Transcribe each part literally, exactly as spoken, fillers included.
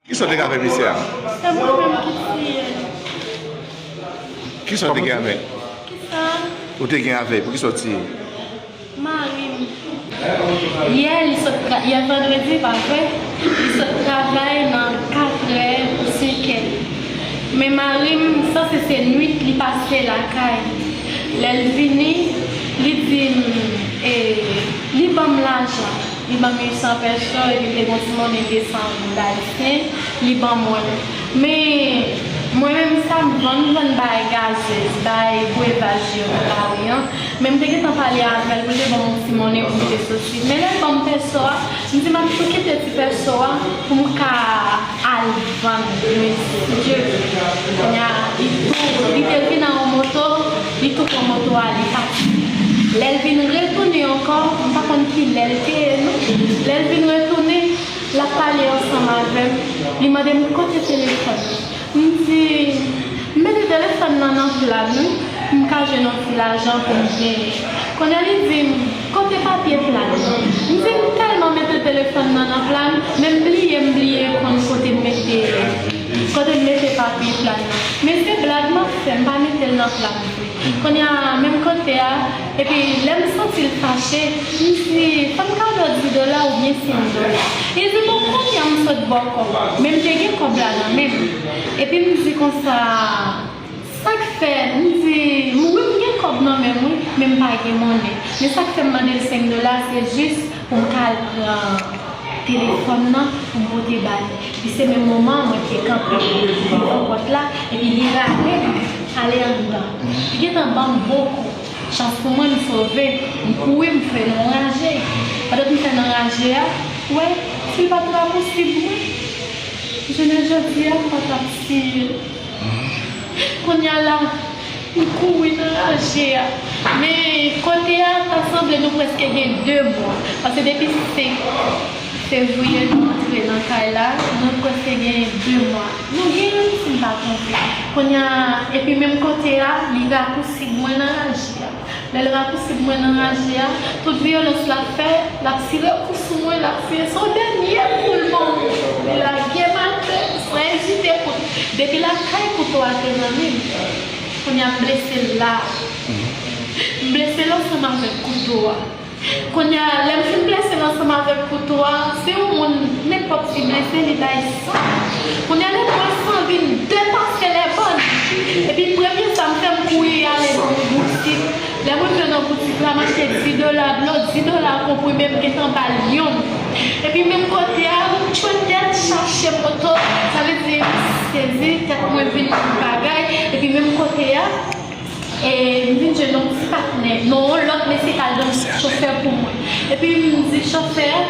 Kisa w te gen avè misye a? Se mwen menm ki tiye l. Kisa w te gen avè l? Kisa? Ou te gen avè l, poukisa w tiye l? Mari m. Yè, li sot tra- yè vandredi, pa vre? Li sot travay nan katrè pou senkè. Men mari m, sanse se nwit li pase lakay. Lè l vini, li di m, e, li ban m lajan. Li ban m uit san pèso, epi m te gen yon ti monnen de san goud ayisyen, li ban mwen. Men, mwen menm sa, m vann, m vann bay gazez, bay bwevaj yo nan lari an. Men m te gentan pale avè l pou l te ban m yon ti monnen pou m te soti. Men lè l ban m pèso a, m di m ap tou kite ti pèso a pou m ka al vann, men Dye, kounye a, li tou, li te vin ak yon moto, li tou pran moto a, li pati. Lè l vin retounen ankò, m pa konn ki lè l te ye non. Lè l vin retounen, l ap pale ansanm avè m, li mande m kote telefòn nan. M di, m mete telefòn nan nan pla m wi, m ka jwenn yon ti lajan pou m genyen. Kounye a li di m, kote papye pla m nan? M di, m tèlman mete telefòn nan nan pla m, men m bliye, m bliye konn kote m mete, kote m mete papye pla m nan. Men se blag m ap fè, m pa mete l nan pla m vre. Kounye a, menm kote a, epi lè m santi l fache, m di, fè m kado di dola oubyen senk dola. Li di, bon, kounye a m sot ba w kòb. Men m te gen kòb la nan men m. Epi m di konsa, sa k fè, m di, m wi, m gen kòb nan men m wi, men m pa gen monnen. Men sa k fè m mande l senk dola, se jis pou m ka al pran telefòn nan pou m pote ba li. Epi se menm moman an, mwen te kanpe devan pòt la, epi li rale m ale anndan. Li gentan ban m bon kou. Chans pou mwen, m sove. M kouri, m fè nan raje. Pandan m fè nan raje a, w wè, si l pa t rapousib mwen, jounen jodi a, m pa t ap tiye l. Kounye a la, m kouri nan raje a. Men kote a, ta sanble nou prèske gen de mwa. Paske depi senk fevriye nou antre nan kay la, nou prèske gen de mwa. Nou gen, si m pa twonpe. Kounye a, epi menm kote a, li rapousib mwen nan raje a. Lè l rapousib mwen nan raje a, tout vyolans l ap fè, l ap tire kou sou mwen, l ap fouye. Se yon dènye kou l ban mwen. Li lage m atè san ezite. Depi lakay kouto a te nan men m. Kounye a m blese l la. M blese l ansanm avèk kouto a. Kounye a, lè m fin blese l ansanm avèk kouto a, se yon moun, nenpòt ti blese, li bay san. Kounye a, lè m wè san vin depase lèbòn. Epi premye sa m fè, m kouri ale nan yon boutik. Lè m rive nan boutik la, m achte dis dola dlo, dis dola konprime, m gentan ba l yonn. Epi menm kote a, m tchwe tèt, chache moto, sa vle di, m sezi, tèt mwen vin bagay. Epi menm kote a, e m vin jwenn yon ti patnè, non, yon lòt mesye k al donk chofè pou mwen. Epi m di chofè a,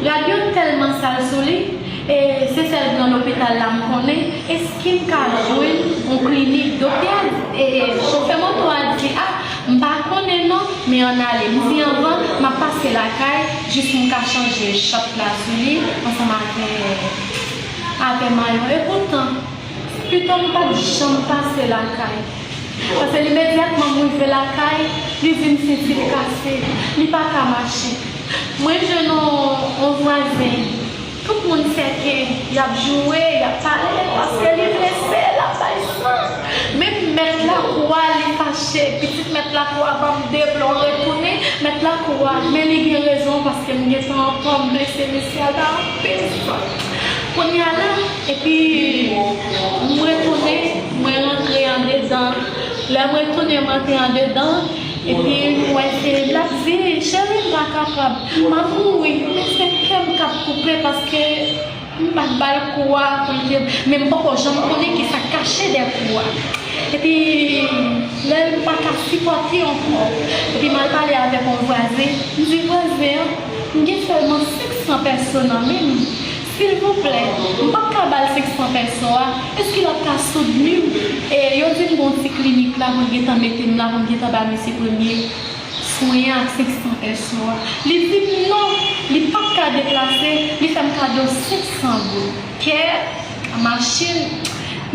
rad yo tèlman sal sou li, e se sèl gran lopital la m konnen, èske m ka jwenn yon klinik? Doktè a, e chofè moto a di, a, m pa konnen non, men ann ale. M di anvan, m ap pase lakay, jis m ka chanje chòt la sou li, ansanm avè, avè mayo. Epoutan, pito m pa t janm pase lakay. Paske imedyatman m rive lakay, li di m senti l kase, li pa ka mache. Mwen jwenn yon, yon vwazen, tout moun sèke, y ap joure, y ap pale, paske li blese, l ap bay san. Menm mèt lakou a, li fache, pitit mèt lakou a ban m de blo, retounen, mèt lakou a, men li gen rezon, paske m gentan anfòm, blese mesye a bay anpil san. Kounye a la, epi m retounen, mwen rantre andedan. Lè m retounen, m rantre andedan, epi m wè se l ap di, cheri, m pa kapab, m ap mouri. Men se kè m k ap koupe, paske m pa t ba l kou a pou l te, men m poko janm konnen kisa k kache dèyè kou a. Epi, lè l pa ka sipòte ankò, epi m al pale avèk yon vwazen, m di, vwazen an, m gen sèlman senk san pèso nan men m. Silvouplè, m p ap ka ba l senk san pèso a, èske l ap ka soutni m? E yo di m gon ti klinik la pou l gentan mete m la, pou m gentan ba misye premye swen an ak senk san pèso a. Li di m non, li p ap ka deplase, li fè m kado senk san goud. Kè, machin.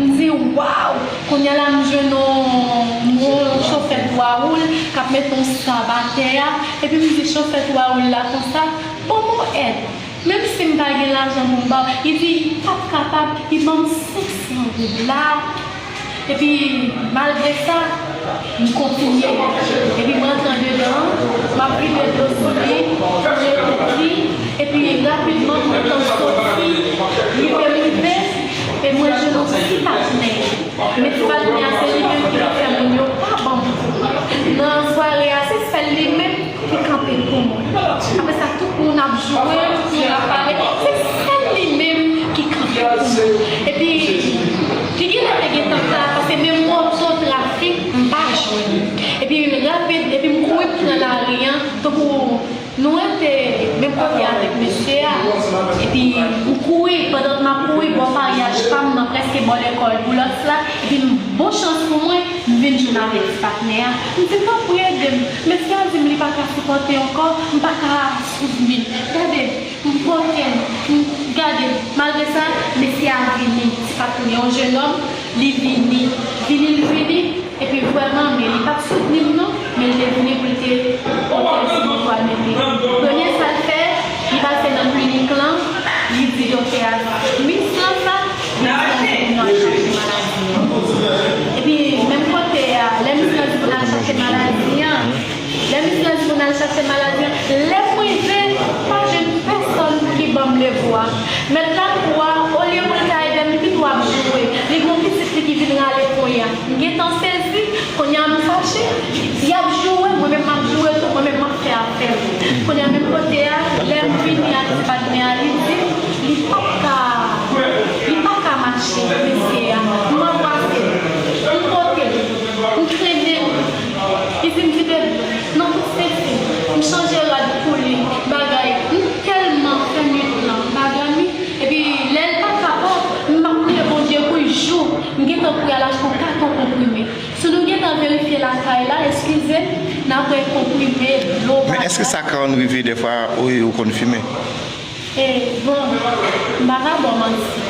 M di, waw! Kounye a la, m jwenn yon, yon chofè twa woul k ap mete yon sab atè a. Epi m di chofè twa woul la konsa, ban m yon èd. Menm si m pa gen lajan pou m ba w, li di li p ap kapab, li ban m senk san goud la. Epi, malgre sa, m kontinye. Epi, m rantre andedan, m ap vide dlo sou li, m rete di, epi, rapidman, m gentan soti, rive rive, e mwen jwenn yon ti patnè. Men ti patnè a, se li menm ki te fè moun yo pa ban m kou. Nan sware a, se sèl li menm ki kanpe pou mwen. Apre sa, tout moun ap joure m, tout moun ap pale. Se sèl li menm ki kanpe pou mwen. Epi, li genlè te gentan sa, paske menm moto trafik, m pa jwenn. Epi, rapid, epi m kouri pran lari a, tankou nou rete menm kote avèk mesye a. Epi, m kouri, pandan m ap kouri bò paryaj pa m nan, prèske bò lekòl Boulos la, epi m, bon chans pou mwen, m vin jwenn avèk ti patnè a. M di, "Tanpri, ede m." Mesye a di m li pa ka sipòte ankò, m pa ka swiv li. Gade, m pote l, m, gade, malgre sa, mesye a vini, ti patnè, yon jennòm, li vini, vini, li vini, epi vrèman, men li pa t soutni m non, men li te vini pou l te pote l sou moto a mete. Premye sa l fè, li pase nan klinik lan, li di doktè a, Miss lan sa, Miss lan di pou nou al chache maladi an. Epi, menm kote a, lè Miss lan di pou n al chache maladi an, lè Miss lan di pou n al chache maladi an, lè m rive, pa jwenn pèsonn ki ban m levwa. Mèt lakou a, olye pou l ta ede m, li pito ap joure. Li gen yon pitit li ki vin rale kounye a. M gentan sezi, kounye a m fache. Y ap joure, mwen menm m ap joure tou, mwen menm m ap fè afè m. Kounye a menm kote a, lè m vini ak ti patnè a, li di m li p ap ka, li pa ka mache, mesye a. M anbrase l, m pote l, m trennen l. Li di m kite l, nan tout sezi, m chanje rad pou li, bagay. M tèlman fè nwit lan, bagay mi. Epi, lè l pa kapab, m ap priye Bondye pou l jou. M gentan priye al achte yon katon konprime. Si nou gentan verifye lakay la, eskize m, n ap wè konprime, dlo, bagay. Men èske sa ka konn rive dèfwa, ou, ou konn fimen? E, bon, m pa ka ba w manti.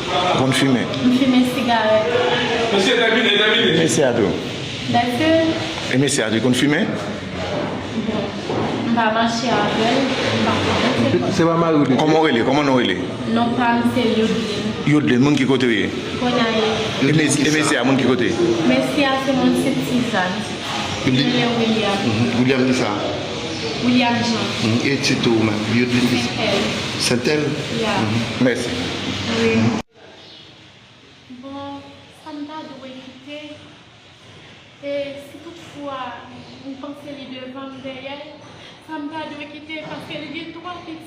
Ou konn fimen? M fimen sigarèt. Mesye a tou? Mesye. E mesye a tou, li konn fimen? Bon, m pa mache avè l, m pa konnen se kòman. Se pa mari w li? Kòman w rele? Kòman non w rele? Non pa m se Youdlin. Youdlin, moun ki kote w ye? Gonayiv. E mes-, e mesye a, moun ki kote? Mesye a se moun Sent Sizàn. Li rele William. Mhm. William kisa? William Jean. Mhm. E tit ou menm? Youdlin kisa? Sentèl. Sentèl? Ya. Mhm. Mèsi. Wi. Bon, sa m ta dwe kite. E si toutfwa m panse li devan m dèyè, sa m ta dwe kite, paske li gen twa pitit.